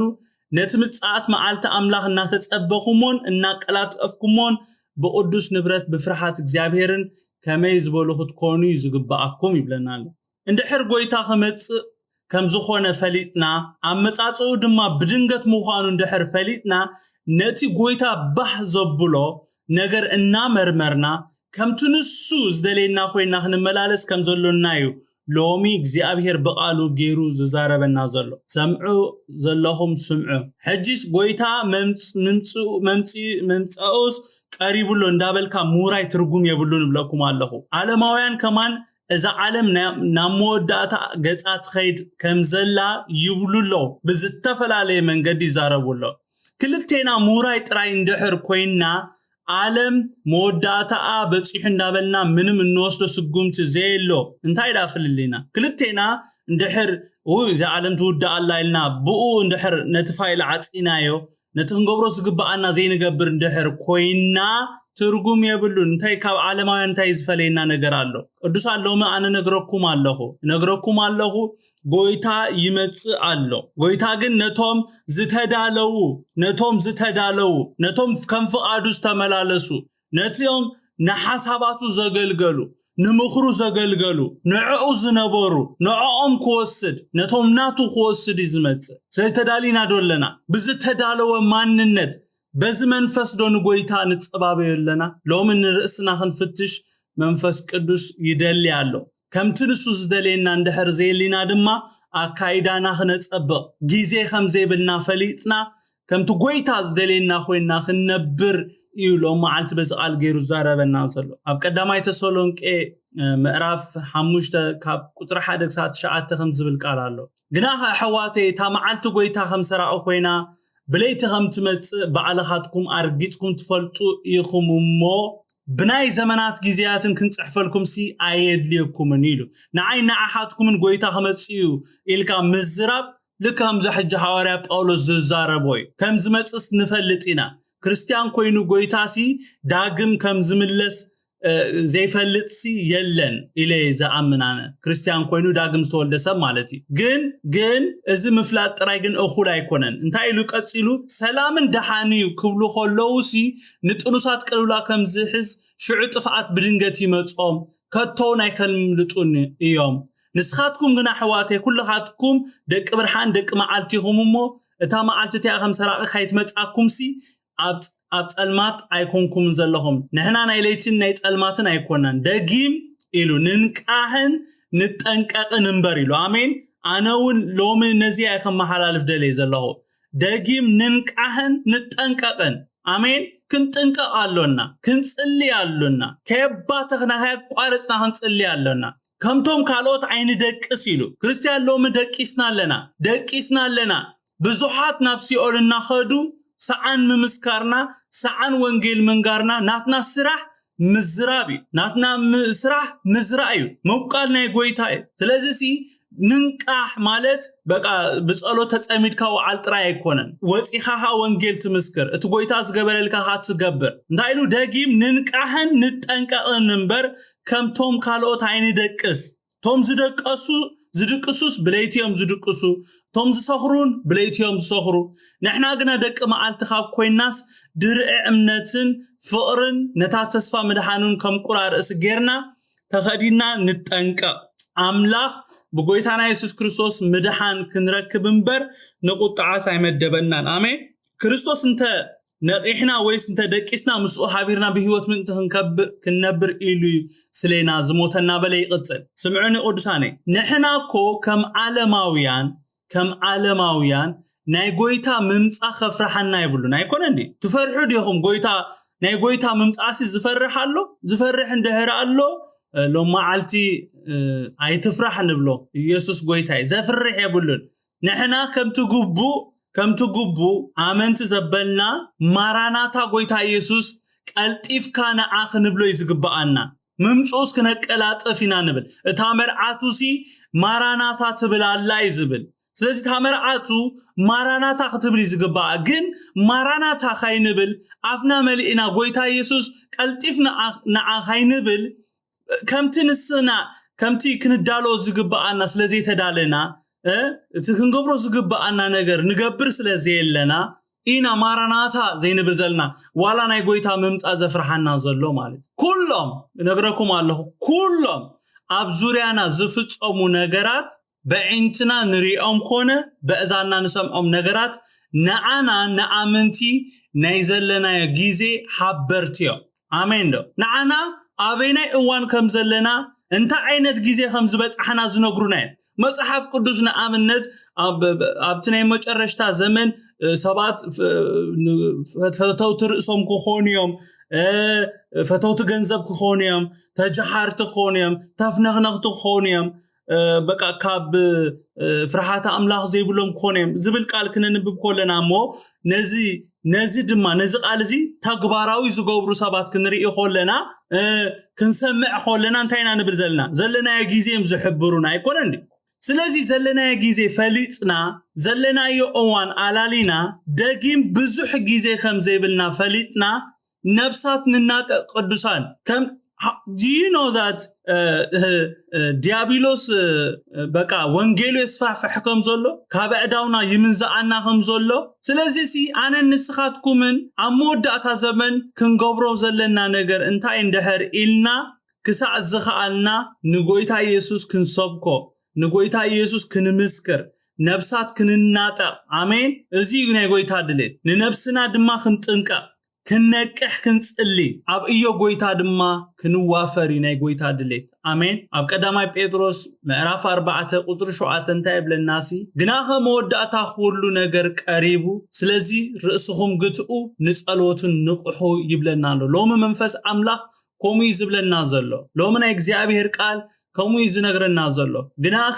ነቲ ምጽኣት መዓልቲ ኣምላኽ እናተጸበኹሞን እናቀላጠፍኩሞን ብቕዱስ ንብረት ብፍርሃት እግዚኣብሔርን ከመይ ዝበሉ ክትኮኑ እዩ ዝግብኣኩም ይብለና ኣሎ። እንድሕር ጎይታ ክመጽእ ከም ዝኾነ ፈሊጥና ኣመጻጽኡ ድማ ብድንገት ምዃኑ እንድሕር ፈሊጥና ነቲ ጎይታ ባህ ዘብሎ ነገር እናመርመርና ከምቲ ንሱ ዝደለየና ኮይና ክንመላለስ ከም ዘሎና እዩ ሎሚ እግዚኣብሔር ብቓሉ ገይሩ ዝዛረበና ዘሎ። ሰምዑ ዘለኹም ስምዑ። ሕጂስ ጎይታ መምፅኡስ ቀሪቡ ኣሎ እንዳበልካ ምውራይ ትርጉም የብሉን እብለኩም ኣለኹ። ዓለማውያን ከማን እዛ ዓለም ናብ መወዳእታ ገፃ ትኸይድ ከም ዘላ ይብሉ ኣለዉ። ብዝተፈላለየ መንገዲ ይዛረቡ ኣለዉ። ክልቴና ምውራይ ጥራይ እንድሕር ኮይንና ዓለም መወዳእታኣ በፂሑ እንዳበልና ምንም እንወስዶ ስጉምቲ ዘየሎ እንታይ ዳ ፍልልይና? ክልቴና እንድሕር እዚ ዓለም ትውዳእ ኣላ ኢልና ብኡ እንድሕር ነቲ ፋይል ዓፂናዮ ነቲ ክንገብሮ ዝግብኣና ዘይንገብር እንድሕር ኮይና ትርጉም የብሉን። እንታይ ካብ ዓለማውያን እንታይ ዝፈለየና ነገር ኣሎ? ቅዱሳን ሎሚ ኣነ ነግረኩም ኣለኹ ነግረኩም ኣለኹ ጎይታ ይመጽእ ኣሎ። ጎይታ ግን ነቶም ዝተዳለዉ ነቶም ዝተዳለዉ ነቶም ከም ፍቓዱ ዝተመላለሱ ነቲኦም ንሓሳባቱ ዘገልገሉ ንምኽሩ ዘገልገሉ ንዕኡ ዝነበሩ ንዕኦም ክወስድ ነቶም ናቱ ክወስድ እዩ ዝመጽእ። ስለዚ ተዳሊና ዶ ኣለና? ብዝተዳለወ ማንነት በዚ መንፈስ ዶ ንጎይታ ንጸባበዮ ኣለና? ሎሚ ንርእስና ክንፍትሽ መንፈስ ቅዱስ ይደሊ ኣሎ። ከምቲ ንሱ ዝደልየና እንድሕር ዘየሊና ድማ ኣካይዳና ክነጸብቕ ግዜ ከም ዘይብልና ፈሊጥና ከምቲ ጎይታ ዝደልየና ኮይንና ክንነብር እዩ ሎም መዓልቲ በዚ ቃል ገይሩ ዝዛረበና ዘሎ። ኣብ ቀዳማይ ተሰሎንቄ ምዕራፍ ሓሙሽተ ካብ ቁፅሪ ሓደ ክሳብ ትሽዓተ ከም ዝብል ቃል ኣሎ። ግና ኣሕዋተይ፣ እታ መዓልቲ ጎይታ ከም ሰራቂ ኮይና ብለይቲ ከም ትመፅእ ባዕልኻትኩም ኣርጊፅኩም ትፈልጡ ኢኹም እሞ፣ ብናይ ዘመናት ግዜያትን ክንፅሕፈልኩም ሲ ኣየድልየኩምን ኢሉ። ንዓይ ንዓኻትኩምን ጎይታ ክመፅእ እዩ ኢልካ ምዝራብ ልክ ከምዛ ሕጂ ሃዋርያ ጳውሎስ ዝዛረቦ እዩ። ከም ዝመፅእስ ንፈልጥ ኢና። ክርስትያን ኮይኑ ጎይታ ሲ ዳግም ከም ዝምለስ ዘይፈልጥ ሲ የለን ኢለ ዝኣምን ኣነ። ክርስትያን ኮይኑ ዳግም ዝተወልደ ሰብ ማለት እዩ። ግን ግን እዚ ምፍላጥ ጥራይ ግን እኹል ኣይኮነን። እንታይ ኢሉ ቀፂሉ? ሰላምን ደሓን እዩ ክብሉ ከለዉ ሲ ንጥኑሳት ቅልውላ ከም ዝሕዝ ሽዑ ጥፍኣት ብድንገት ይመጾም፣ ከቶውን ኣይከምልጡን እዮም። ንስኻትኩም ግና ኣሕዋተይ ኩልኻትኩም ደቂ ብርሃን ደቂ መዓልቲ ኢኹም እሞ፣ እታ መዓልቲ እቲኣ ከም ሰራቂ ካይትመጻኩም ሲ ኣብ ኣብ ጸልማት ኣይኮንኩምን ዘለኹም። ንሕና ናይ ለይትን ናይ ጸልማትን ኣይኮናን። ደጊም ኢሉ፣ "ንንቃህን ንጠንቀቕን እምበር" ኢሉ። ኣሜን። ኣነ እውን ሎሚ ነዚ እየ ከመሓላልፍ ደልየ ዘለኹ። ደጊም ንንቃህን ንጠንቀቕን። ኣሜን። ክንጥንቀቕ ኣሎና፣ ክንጽሊ ኣሎና። ከየባተኽና ከየቋረጽና ክንጽሊ ኣሎና። ከምቶም ካልኦት ኣይንደቅስ ኢሉ። ክርስትያን ሎሚ ደቂስና ኣለና፣ ደቂስና ኣለና። ብዙሓት ናብ ሲኦል እናኸዱ ሰዓን ምምስካርና፣ ሰዓን ወንጌል ምንጋርና ናትና ስራሕ ምዝራብ እዩ። ናትና ም-፣ ስራሕ ምዝራእ እዩ። ምብቃል ናይ ጎይታ እዩ። ስለዚ ሲ ንንቃሕ ማለት በቃ ብጸሎት ተጸሚድካ ውዓል ጥራይ ኣይኮነን። ወጺኻ ኸኣ ወንጌል ትምስክር። እቲ ጎይታ ዝገበረልካ ኸኣ ትገብር። እንታይ ኢሉ ደጊም? "ንንቃሕን ንጠንቀቕን እምበር ከምቶም ካልኦት ኣይንደቅስ። እቶም ዝደቀሱ፣ ዝድቅሱስ ብለይቲ እዮም ዝድቅሱ፣ እቶም ዝሰኽሩን ብለይቲ እዮም ዝሰኽሩ። ንሕና ግና ደቂ መዓልቲ ካብ ኮይናስ ድርዒ እምነትን ፍቕርን ነታ ተስፋ ምድሓኑን ከም ቁራ ርእሲ ጌርና ተኸዲና ንጠንቀቕ። ኣምላኽ ብጎይታና የሱስ ክርስቶስ ምድሓን ክንረክብ እምበር ንቁጥዓስ ኣይመደበናን። ኣሜን። ክርስቶስ እንተ ነቒሕና ወይስ እንተ ደቂስና ምስኡ ሓቢርና ብህይወት ምእንቲ ክንከብር፣ ክንነብር ኢሉ እዩ ስሌና ዝሞተ" እናበለ ይቕጽል። ስምዑኒ ቅዱሳነይ፣ ንሕና እኮ ከም ዓለማውያን፣ ከም ዓለማውያን ናይ ጎይታ ምምጻ ከፍርሓና የብሉን። ኣይኮነን ድዩ? ትፈርሑ ዲኹም? ጎይታ፣ ናይ ጎይታ ምምጻእሲ ዝፈርሕ ኣሎ? ዝፈርሕ እንድሕር ኣሎ፣ እ፣ ሎም መዓልቲ፣ እ፣ ኣይትፍራሕ ንብሎ። ኢየሱስ ጎይታ እዩ። ዘፍርሕ የብሉን። ንሕና ከምቲ ግቡእ፣ ከምቲ ግቡእ ኣመንቲ ዘበልና ማራናታ ጎይታ ኢየሱስ ቀልጢፍካ ንዓ ክንብሎ እዩ ዝግብኣና። ምምጽኡስ ክነቀላጥፍ ኢና ንብል። እታ መርዓቱሲ ማራናታ ትብል ኣላ እዩ ዝብል። ስለዚ እታ መርዓቱ ማራናታ ክትብል እዩ ዝግብኣ። ግን ማራናታ ካይንብል ኣፍና መሊእና ጎይታ ኢየሱስ ቀልጢፍ ንዓ፣ ንዓ ካይንብል ከምቲ ንስና፣ ከምቲ ክንዳሎ ዝግብኣና ስለ ዘይተዳለና፣ እ፣ እቲ ክንገብሮ ዝግብኣና ነገር ንገብር ስለ ዘየለና ኢና ማራናታ ዘይንብል ዘለና። ዋላ ናይ ጎይታ ምምጻእ ዘፍርሓና ዘሎ ማለት እዩ። ኩሎም፣ እነግረኩም ኣለኹ፣ ኩሎም ኣብ ዙርያና ዝፍጸሙ ነገራት በዒንትና ንሪኦም ኮነ በእዛንና ንሰምዖም ነገራት ንዓና ንኣመንቲ ናይ ዘለናዮ ግዜ ሓበርቲ እዮም። ኣሜን ዶ? ንዓና ኣበይናይ እዋን ከም ዘለና፣ እንታይ ዓይነት ግዜ ከም ዝበጻሕና ዝነግሩና እዮም። መጽሓፍ ቅዱስ ንኣብነት ኣብ፣ ኣብቲ ናይ መጨረሽታ ዘመን፣ እ፣ ሰባት፣ እ፣ ን-፣ ፈተውቲ ርእሶም ክኾኑ እዮም፣ እ፣ ፈተውቲ ገንዘብ ክኾኑ እዮም፣ ተጀሃርቲ ክኾኑ እዮም፣ ተፍነኽነኽቲ ክኾኑ እዮም፣ እ፣ በቃ ካብ፣ እ፣ ፍርሃት ኣምላኽ ዘይብሎም ክኾኑ እዮም ዝብል ቃል ክነንብብ ከለና እሞ ነዚ፣ ነዚ ድማ፣ ነዚ ቃል እዚ ተግባራዊ ዝገብሩ ሰባት ክንርኢ ከለና፣ እ፣ ክንሰምዕ ከለና እንታይ ኢና ንብል ዘለና? ዘለናዮ ግዜ እዮም ዝሕብሩና ኣይኮነን ድዩ? ስለዚ ዘለናዮ ግዜ ፈሊጥና፣ ዘለናዮ እዋን ኣላሊና፣ ደጊም ብዙሕ ግዜ ከም ዘይብልና ፈሊጥና፣ ነብሳት ንናጠ ቅዱሳን ከም፣ ha-, do you know that, እ፣ እ፣ እ፣ ዲያብሎስ፣ እ፣ በቃ ወንጌሉ የስፋሕፍሕ ከም ዘሎ፣ ካብ ኣእዳውና ይምንዝኣና ከም ዘሎ? ስለዚ ሲ ኣነን ንስኻትኩምን ኣብ መወዳእታ ዘመን ክንገብሮ ዘለና ነገር እንታይ እንድሕር ኢልና ክሳዕ ዝኸኣልና ንጎይታ ኢየሱስ ክንሰብኮ፣ ንጎይታ ኢየሱስ ክንምስክር፣ ነብሳት ክንናጠቕ። ኣሜን። እዚ እዩ ናይ ጎይታ ድሌት። ንነብስና ድማ ክንጥንቀቕ። ክንነቅሕ ክንጽሊ፣ ኣብ እዮ ጎይታ ድማ ክንዋፈር እዩ ናይ ጎይታ ድሌት። ኣሜን። ኣብ ቀዳማይ ጴጥሮስ ምዕራፍ ኣርባዕተ ቁጽሪ ሸውዓተ እንታይ ይብለና ሲ? "ግናኸ መወዳእታ ኩሉ ነገር ቀሪቡ፣ ስለዚ ርእስኹም ግትኡ፣ ንጸሎትን ንቕሑ" ይብለና ኣሎ። ሎሚ መንፈስ ኣምላኽ ከምኡ እዩ ዝብለና ዘሎ። ሎሚ ናይ እግዚኣብሔር ቃል ከምኡ እዩ ዝነግረና ዘሎ። "ግናኸ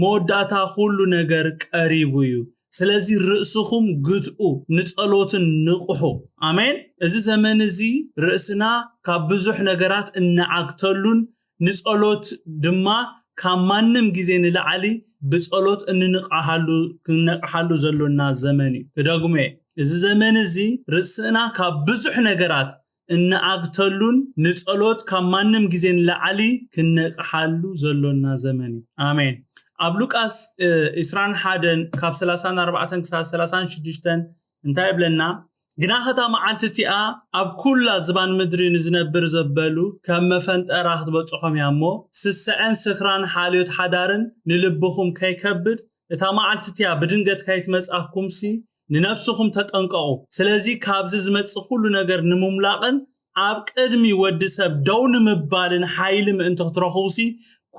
መወዳእታ ኩሉ ነገር ቀሪቡ እዩ፣ ስለዚ ርእስኹም ግትኡ፣ ንጸሎትን ንቕሑ." ኣሜን። እዚ ዘመን እዚ ርእስና ካብ ብዙሕ ነገራት እንዓግተሉን ንጸሎት ድማ ካብ ማንም ግዜ ንላዕሊ ብጸሎት እንንቕሓሉ፣ ክንነቕሓሉ ዘሎና ዘመን እዩ። ክደግሞ እየ። እዚ ዘመን እዚ ርእስና ካብ ብዙሕ ነገራት እንኣግተሉን ንጸሎት ካብ ማንም ግዜ ንላዕሊ ክንነቕሓሉ ዘሎና ዘመን እዩ። ኣሜን። ኣብ ሉቃስ፣ እ፣ ዕስራን ሓደን ካብ ሰላሳን ኣርባዕተን ክሳብ ሰላሳን ሽዱሽተን እንታይ ይብለና? "ግናኸ እታ መዓልቲ እቲኣ ኣብ ኩላ ዝባን ምድሪ ንዝነብር ዘበሉ ከም መፈንጠራ ክትበጽሖም እያ እሞ፣ ስስዐን ስኽራን ሓልዮት ሓዳርን ንልብኹም ከይከብድ፣ እታ መዓልቲ እቲኣ ብድንገት ከይትመጽኣኩምሲ ንነፍስኹም ተጠንቀቑ። ስለዚ ካብዚ ዝመጽእ ኩሉ ነገር ንምምላቕን ኣብ ቅድሚ ወዲ ሰብ ደው ንምባልን ሓይሊ ምእንቲ ክትረኽቡሲ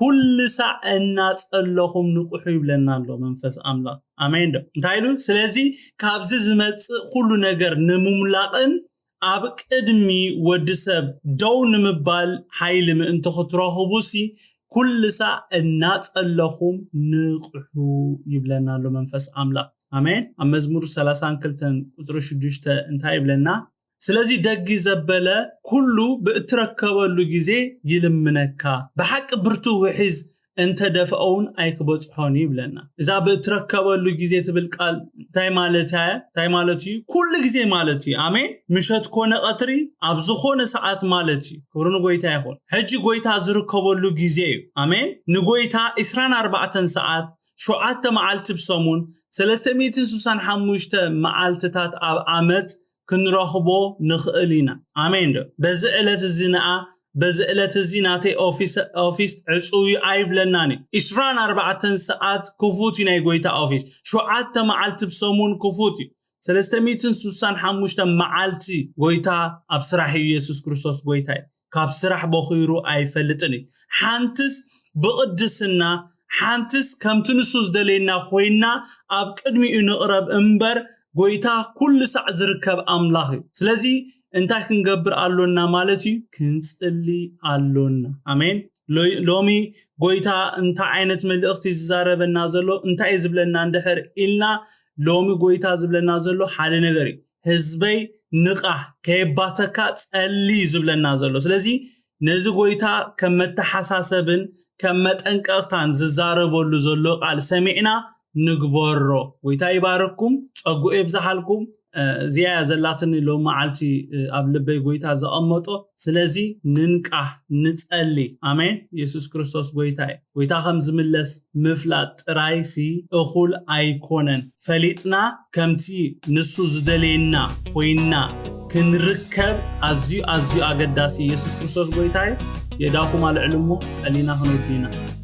ኩሉ ሳዕ እናጸለኹም ንቕሑ" ይብለና ኣሎ መንፈስ ኣምላኽ። ኣሜን ዶ? እንታይ ኢሉ? "ስለዚ ካብዚ ዝመጽእ ኩሉ ነገር ንምምላቕን ኣብ ቅድሚ ወዲ ሰብ ደው ንምባል ሓይሊ ምእንቲ ክትረኽቡሲ ኩሉ ሳዕ እናጸለኹም ንቕሑ" ይብለና ኣሎ መንፈስ ኣምላኽ። ኣሜን። ኣብ መዝሙር ሰላሳን ክልተን ቁጽሪ ሽዱሽተ እንታይ ይብለና? "ስለዚ ደጊ ዘበለ ኩሉ ብእትረከበሉ ግዜ ይልምነካ፣ ብሓቂ ብርቱ ውሒዝ እንተ ደፍኦ እውን ኣይክበጽሖን" ይብለና። እዛ ብእትረከበሉ ግዜ ትብል ቃል እንታይ ማለት እያ? እንታይ ማለት እዩ? ኩሉ ግዜ ማለት እዩ። ኣሜን። ምሸት ኮነ ቀትሪ፣ ኣብ ዝኾነ ሰዓት ማለት እዩ። ክብሪ ንጎይታ ይኹን። ሕጂ ጎይታ ዝርከበሉ ግዜ እዩ። ኣሜን። ንጎይታ ዕስራን ኣርባዕተን ሰዓት፣ ሸውዓተ መዓልቲ ብሰሙን፣ ሰለስተ ሚእትን ስሳን ሓሙሽተ መዓልትታት ኣብ ዓመት ክንረኽቦ ንኽእል ኢና። ኣሜን ዶ? በዚ ዕለት እዚ ንኣ፣ በዚ ዕለት እዚ ናተይ ኦፊስ፣ ኦፊስ ዕጹው እዩ ኣይብለናን እዩ። ዕስራን ኣርባዕተን ሰዓት ክፉት እዩ ናይ ጎይታ ኦፊስ። ሸውዓተ መዓልቲ ብሰሙን ክፉት እዩ። ሰለስተ ሚእትን ስሳን ሓሙሽተ መዓልቲ ጎይታ ኣብ ስራሕ እዩ። ኢየሱስ ክርስቶስ ጎይታ እዩ። ካብ ስራሕ በኺሩ ኣይፈልጥን እዩ። ሓንትስ ብቕድስና፣ ሓንትስ ከምቲ ንሱ ዝደልየና ኮይና ኣብ ቅድሚኡ ንቕረብ እምበር፣ ጎይታ ኩሉ ሳዕ ዝርከብ ኣምላኽ እዩ። ስለዚ እንታይ ክንገብር ኣሎና ማለት እዩ? ክንጽሊ ኣሎና። ኣሜን። ሎ-፣ ሎሚ ጎይታ እንታይ ዓይነት መልእኽቲ ዝዛረበና ዘሎ፣ እንታይ እዩ ዝብለና እንድሕር ኢልና፣ ሎሚ ጎይታ ዝብለና ዘሎ ሓደ ነገር እዩ። "ህዝበይ ንቓህ፣ ከየባተካ ጸሊ" እዩ ዝብለና ዘሎ። ስለዚ ነዚ ጎይታ ከም መተሓሳሰብን ከም መጠንቀቕታን ዝዛረበሉ ዘሎ ቃል ሰሚዕና ንግበሮ። ጎይታ ይባርክኩም፣ ጸጉኡ የብዝሓልኩም። እ፣ እዚኣ እያ ዘላትኒ ሎም መዓልቲ፣ እ፣ ኣብ ልበይ ጎይታ ዘቐመጦ። ስለዚ ንንቃህ፣ ንጸሊ። ኣሜን። ኢየሱስ ክርስቶስ ጎይታ እዩ። ጎይታ ከም ዝምለስ ምፍላጥ ጥራይሲ እኹል ኣይኮነን። ፈሊጥና ከምቲ ንሱ ዝደልየና ኮይንና ክንርከብ ኣዝዩ፣ ኣዝዩ ኣገዳሲ። ኢየሱስ ክርስቶስ ጎይታ እዩ። የእዳኹም ኣልዕሉ እሞ ጸሊና ክንወዲ ኢና።